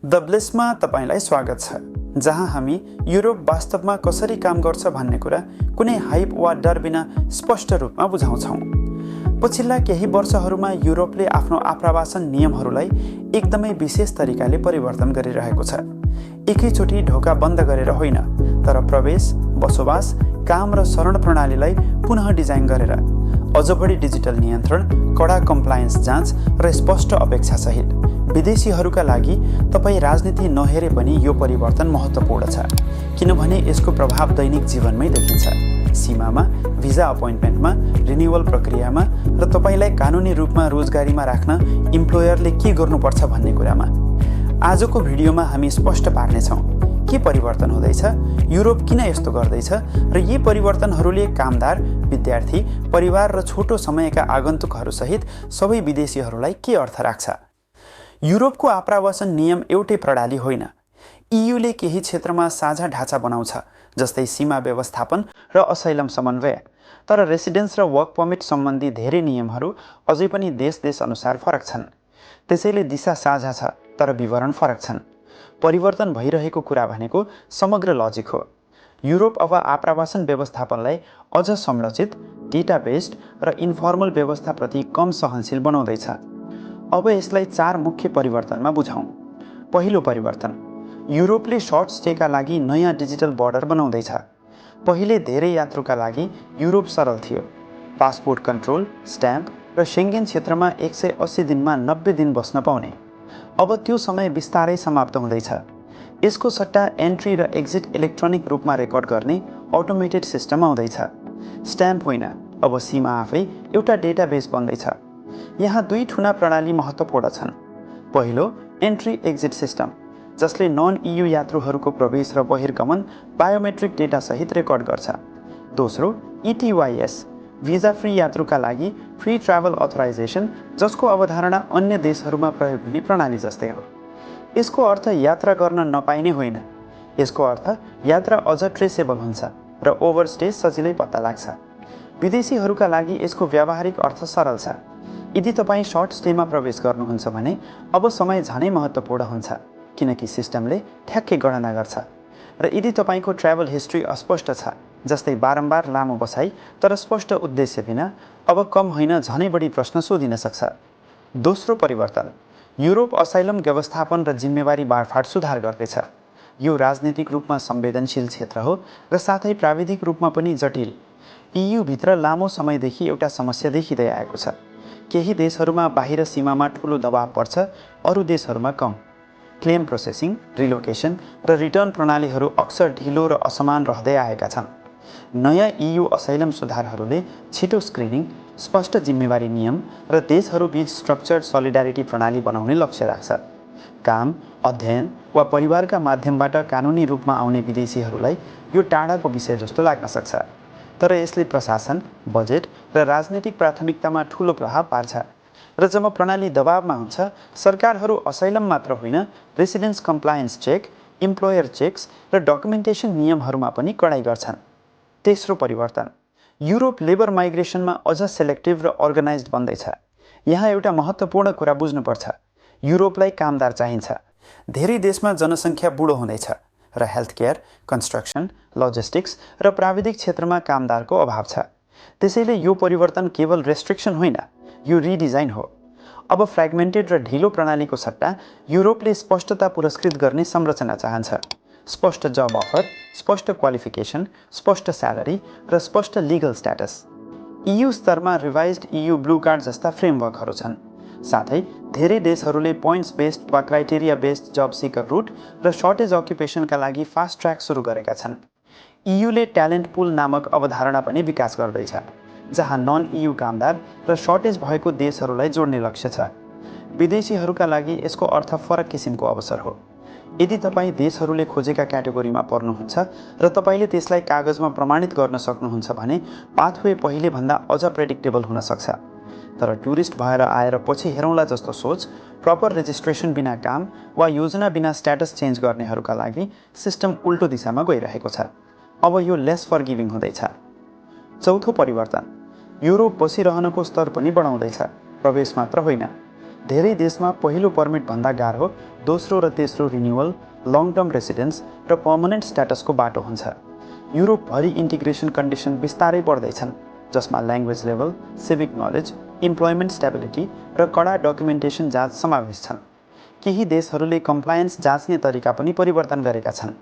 The ब्लिसमा तपाईलाई स्वागत छ, जहाँ हामी युरोप वास्तवमा कसरी काम गर्छ भन्ने कुरा कुनै हाइप वा डर बिना स्पष्ट रूपमा बुझाउँछौँ। पछिल्ला केही वर्षहरूमा युरोपले आफ्नो आप्रवासन नियमहरूलाई एकदमै विशेष तरिकाले परिवर्तन गरिरहेको छ। एकैचोटि ढोका बन्द गरेर होइन, तर प्रवेश, बसोबास, काम र शरण प्रणालीलाई पुनः डिजाइन गरेर अझ बढी डिजिटल नियन्त्रण, कडा कम्प्लायन्स जाँच र स्पष्ट अपेक्षा सहित विदेशीहरूका लागि तपाईँ राजनीति नहेरे पनि यो परिवर्तन महत्त्वपूर्ण छ, किनभने यसको प्रभाव दैनिक जीवनमै देखिन्छ। सीमामा, भिजा अपोइन्टमेन्टमा, रिन्युअल प्रक्रियामा र तपाईँलाई कानुनी रूपमा रोजगारीमा राख्न इम्प्लोयरले के गर्नुपर्छ भन्ने कुरामा। आजको भिडियोमा हामी स्पष्ट पार्नेछौँ के परिवर्तन हुँदैछ, युरोप किन यस्तो गर्दैछ र यी परिवर्तनहरूले कामदार, विद्यार्थी, परिवार र छोटो समयका आगन्तुकहरूसहित सबै विदेशीहरूलाई के अर्थ राख्छ। युरोपको आप्रवासन नियम एउटै प्रणाली होइन। इयुले केही क्षेत्रमा साझा ढाँचा बनाउँछ, जस्तै सीमा व्यवस्थापन र असाइलम समन्वय, तर रेसिडेन्स र वर्क पर्मिट सम्बन्धी धेरै नियमहरू अझै पनि देश अनुसार फरक छन्। त्यसैले दिशा साझा छ, तर विवरण फरक छन्। परिवर्तन भइरहेको कुरा भनेको समग्र लजिक हो। युरोप अब आप्रवासन व्यवस्थापनलाई अझ संरचित, डेटा बेस्ड र इन्फर्मल व्यवस्थाप्रति कम सहनशील बनाउँदैछ। अब यसलाई 4 मुख्य परिवर्तनमा बुझाउँ। पहिलो परिवर्तन, युरोपले सर्ट स्टेका लागि नयाँ डिजिटल बर्डर बनाउँदैछ। पहिले धेरै यात्रुका लागि युरोप सरल थियो। पासपोर्ट कन्ट्रोल, स्ट्याम्प र शेङ्गेन क्षेत्रमा 180 दिनमा 90 दिन बस्न पाउने। अब त्यो समय बिस्तारै समाप्त हुँदैछ। यसको सट्टा एन्ट्री र एक्जिट इलेक्ट्रोनिक रूपमा रेकर्ड गर्ने अटोमेटेड सिस्टम आउँदैछ। स्ट्याम्प होइन, अब सीमा आफै एउटा डेटाबेस बन्दैछ। यहाँ 2 ठुला प्रणाली महत्त्वपूर्ण छन्। पहिलो, एन्ट्री एक्जिट सिस्टम, जसले नन इयु यात्रुहरूको प्रवेश र बहिर्गमन बायोमेट्रिक डेटा सहित रेकर्ड गर्छ। दोस्रो, ETYS, भिजा फ्री यात्रुका लागि फ्री ट्राभल अथराइजेसन, जसको अवधारणा अन्य देशहरूमा प्रयोग हुने प्रणाली जस्तै हो। यसको अर्थ यात्रा गर्न नपाइने होइन। यसको अर्थ यात्रा अझ ट्रेसेबल हुन्छ र ओभरस्टे सजिलै पत्ता लाग्छ। विदेशीहरूका लागि यसको व्यावहारिक अर्थ सरल छ। यदि तपाईँ सर्ट स्टेमा प्रवेश गर्नुहुन्छ भने अब समय झनै महत्त्वपूर्ण हुन्छ, किनकि सिस्टमले ठ्याक्कै गणना गर्छ। र यदि तपाईँको ट्राभल हिस्ट्री अस्पष्ट छ, जस्तै बारम्बार लामो बसाइ तर स्पष्ट उद्देश्य बिना, अब कम होइन झनै बढी प्रश्न सोधिन सक्छ। दोस्रो परिवर्तन, युरोप असाइलम व्यवस्थापन र जिम्मेवारी बाँडफाँड सुधार गर्दैछ। यो राजनीतिक रूपमा संवेदनशील क्षेत्र हो र साथै प्राविधिक रूपमा पनि जटिल। इयुभित्र लामो समयदेखि एउटा समस्या देखिँदै आएको छ। केही देशहरूमा बाहिर सीमामा ठुलो दबाव पर्छ, अरू देशहरूमा कम। क्लेम प्रोसेसिङ, रिलोकेसन र रिटर्न प्रणालीहरू अक्सर ढिलो र असमान रहँदै आएका छन्। नयाँ इयु असाइलम सुधारहरूले छिटो स्क्रिनिङ, स्पष्ट जिम्मेवारी नियम र देशहरूबीच स्ट्रक्चर्ड सलिडारिटी प्रणाली बनाउने लक्ष्य राख्छ। काम, अध्ययन वा परिवारका माध्यमबाट कानुनी रूपमा आउने विदेशीहरूलाई यो टाढाको विषय जस्तो लाग्न सक्छ, तर यसले प्रशासन, बजेट र राजनीतिक प्राथमिकतामा ठुलो प्रभाव पार्छ। र जब प्रणाली दबावमा हुन्छ, सरकारहरू असाइलम मात्र होइन, residence compliance check, employer checks र डकुमेन्टेसन नियमहरूमा पनि कडाइ गर्छन्। तेस्रो परिवर्तन, युरोप लेबर माइग्रेसनमा अझ सेलेक्टिभ र अर्गनाइज्ड बन्दैछ। यहाँ एउटा महत्त्वपूर्ण कुरा बुझ्नुपर्छ। युरोपलाई कामदार चाहिन्छ। धेरै देशमा जनसङ्ख्या बुढो हुँदैछ र हेल्थ केयर, कन्स्ट्रक्सन, लजिस्टिक्स र प्राविधिक क्षेत्रमा कामदारको अभाव छ। त्यसैले यो परिवर्तन केवल रेस्ट्रिक्सन होइन, यो रिडिजाइन हो। अब फ्रेगमेन्टेड र ढिलो प्रणालीको सट्टा युरोपले स्पष्टता पुरस्कृत गर्ने संरचना चाहन्छ। स्पष्ट जब अफर, स्पष्ट क्वालिफिकेसन, स्पष्ट स्यालेरी र स्पष्ट लिगल स्ट्याटस। इयु स्तरमा रिभाइज्ड इयु ब्लू कार्ड जस्ता फ्रेमवर्कहरू छन्। साथै धेरै देशहरूले पोइन्ट्स बेस्ड वा क्राइटेरिया बेस्ड जब सिकर रुट र सर्टेज अक्युपेसनका लागि फास्ट ट्र्याक सुरु गरेका छन्। इयुले ट्यालेन्ट पुल नामक अवधारणा पनि विकास गर्दैछ, जहाँ नन इयु कामदार र सर्टेज भएको देशहरूलाई जोड्ने लक्ष्य छ। विदेशीहरूका लागि यसको अर्थ फरक किसिमको अवसर हो। यदि तपाईँ देशहरूले खोजेका क्याटेगोरीमा पर्नुहुन्छ र तपाईँले त्यसलाई कागजमा प्रमाणित गर्न सक्नुहुन्छ भने पाथवे पहिलेभन्दा अझ प्रेडिक्टेबल हुन सक्छ। तर टुरिस्ट भएर आएर पछि हेरौँला जस्तो सोच, प्रपर रेजिस्ट्रेसन बिना काम वा योजना बिना स्ट्याटस चेन्ज गर्नेहरूका लागि सिस्टम उल्टो दिशामा गइरहेको छ। अब यो लेस फर्गिभिङ हुँदैछ। चौथो परिवर्तन, युरोप बसिरहनको स्तर पनि बढाउँदैछ, प्रवेश मात्र होइन। धेरै देशमा पहिलो पर्मिटभन्दा गाह्रो दोस्रो र तेस्रो रिन्युअल, लङ टर्म रेसिडेन्स र पर्मनेन्ट स्ट्याटसको बाटो हुन्छ। युरोपभरि इन्टिग्रेसन कन्डिसन बिस्तारै बढ्दैछन्, जसमा language level, civic knowledge, employment stability र कडा डकुमेन्टेसन जाँच समावेश छन्। केही देशहरूले कम्प्लायन्स जाँच्ने तरिका पनि परिवर्तन गरेका छन्।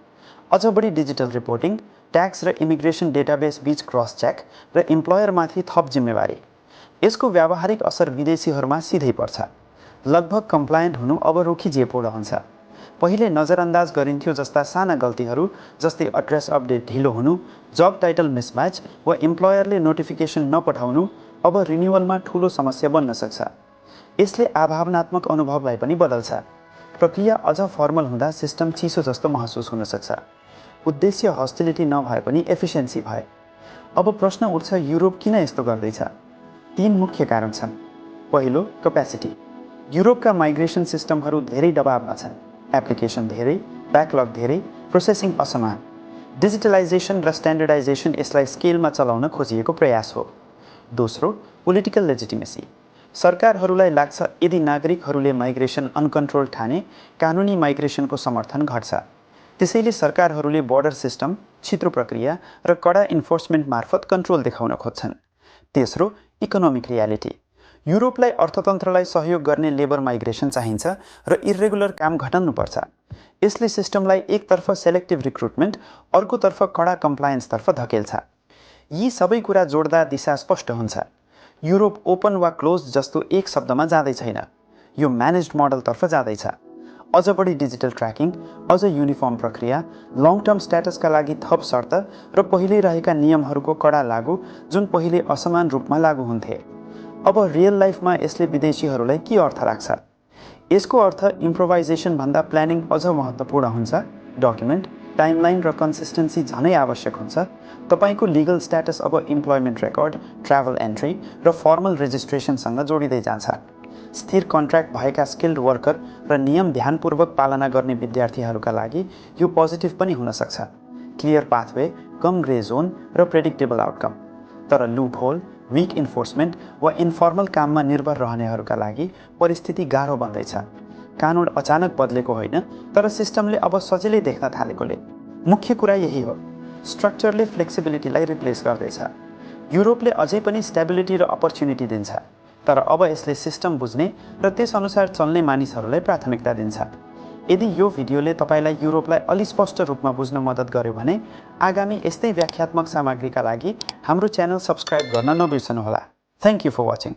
अझ बढी डिजिटल रिपोर्टिङ, ट्याक्स र इमिग्रेसन डेटाबेस बीच क्रस चेक र इम्प्लोयरमाथि थप जिम्मेवारी। यसको व्यावहारिक असर विदेशीहरूमा सिधै पर्छ। लगभग कम्प्लायन्ट हुनु अब रोकिजिएको रहन्छ। पहिले नजरअन्दाज गरिन्थ्यो जस्ता साना गल्तीहरू, जस्तै एड्रेस अपडेट ढिलो हुनु, जब टाइटल मिसम्याच वा इम्प्लोयरले नोटिफिकेसन नपठाउनु, अब रिन्युअलमा ठूलो समस्या बन्न सक्छ। यसले आभावनात्मक अनुभवलाई पनि बदल्छ। प्रक्रिया अझ फर्मल हुँदा सिस्टम चिसो जस्तो महसुस हुन सक्छ। उद्देश्य हस्टिलिटी नभए पनि एफिसिएन्सी भए। अब प्रश्न उठ्छ, युरोप किन यस्तो गर्दैछ? 3 मुख्य कारण छन्। पहिलो, क्यापेसिटी। युरोपका माइग्रेसन सिस्टमहरू धेरै दबावमा छन्। एप्लिकेसन धेरै, ब्याकलग धेरै, प्रोसेसिङ असमान। डिजिटलाइजेसन र स्ट्यान्डर्डाइजेसन यसलाई स्केलमा चलाउन खोजिएको प्रयास हो। दोस्रो, पोलिटिकल लेजिटिमेसी। सरकारहरूलाई लाग्छ यदि नागरिकहरूले माइग्रेसन अनकन्ट्रोल ठाने, कानुनी माइग्रेसनको समर्थन घट्छ। त्यसैले सरकारहरूले बोर्डर सिस्टम, छिटो प्रक्रिया र कडा इन्फोर्समेन्ट मार्फत कन्ट्रोल देखाउन खोज्छन्। तेस्रो, इकोनोमिक रियालिटी। युरोपलाई अर्थतन्त्रलाई सहयोग गर्ने लेबर माइग्रेसन चाहिन्छ र इरेगुलर काम घटाउनुपर्छ। यसले सिस्टमलाई एकतर्फ सेलेक्टिभ रिक्रुटमेन्ट, अर्कोतर्फ कडा कम्प्लायन्सतर्फ धकेल्छ। यी सबै कुरा जोड्दा दिशा स्पष्ट हुन्छ। युरोप ओपन वा क्लोज जस्तो एक शब्दमा जाँदै छैन। यो म्यानेज्ड मोडलतर्फ जाँदैछ। अझ बढी डिजिटल ट्र्याकिङ, अझ युनिफर्म प्रक्रिया, लङ टर्म स्ट्याटसका लागि थप शर्त र पहिले रहेका नियमहरूको कडा लागू, जुन पहिले असमान रूपमा लागू हुन्थे। अब रियल लाइफमा यसले विदेशीहरूलाई के अर्थ राख्छ? यसको अर्थ इम्प्रोभाइजेसन भन्दा प्लानिङ अझ महत्त्वपूर्ण हुन्छ। डकुमेन्ट, टाइमलाइन र कन्सिस्टेन्सी झनै आवश्यक हुन्छ। तपाईँको लिगल स्ट्याटस अब इम्प्लोइमेन्ट रेकर्ड, ट्राभल एन्ट्री र फर्मल रेजिस्ट्रेसनसँग जोडिँदै जान्छ। स्थिर कन्ट्र्याक्ट भएका स्किल्ड वर्कर र नियम ध्यानपूर्वक पालना गर्ने विद्यार्थीहरूका लागि यो पोजिटिभ पनि हुन सक्छ। क्लियर पाथवे, कम ग्रे जोन र प्रेडिक्टेबल आउटकम। तर लुप होल, विक इन्फोर्समेन्ट वा इन्फर्मल काममा निर्भर रहनेहरूका लागि परिस्थिति गाह्रो बन्दैछ। कानुन अचानक बदलेको होइन, तर सिस्टमले अब सजिलै देख्न थालेकोले। मुख्य कुरा यही हो, स्ट्रक्चरले फ्लेक्सिबिलिटीलाई रिप्लेस गर्दैछ। युरोपले अझै पनि स्टेबिलिटी र अपर्च्युनिटी दिन्छ, तर अब यसले सिस्टम बुझ्ने र त्यसअनुसार चल्ने मानिसहरूलाई प्राथमिकता दिन्छ। यदि यो भिडियोले तपाईँलाई युरोपलाई अलि स्पष्ट रूपमा बुझ्न मद्दत गर्यो भने आगामी यस्तै व्याख्यात्मक सामग्रीका लागि हाम्रो च्यानल सब्स्क्राइब गर्न नबिर्सनुहोला। Thank you for watching.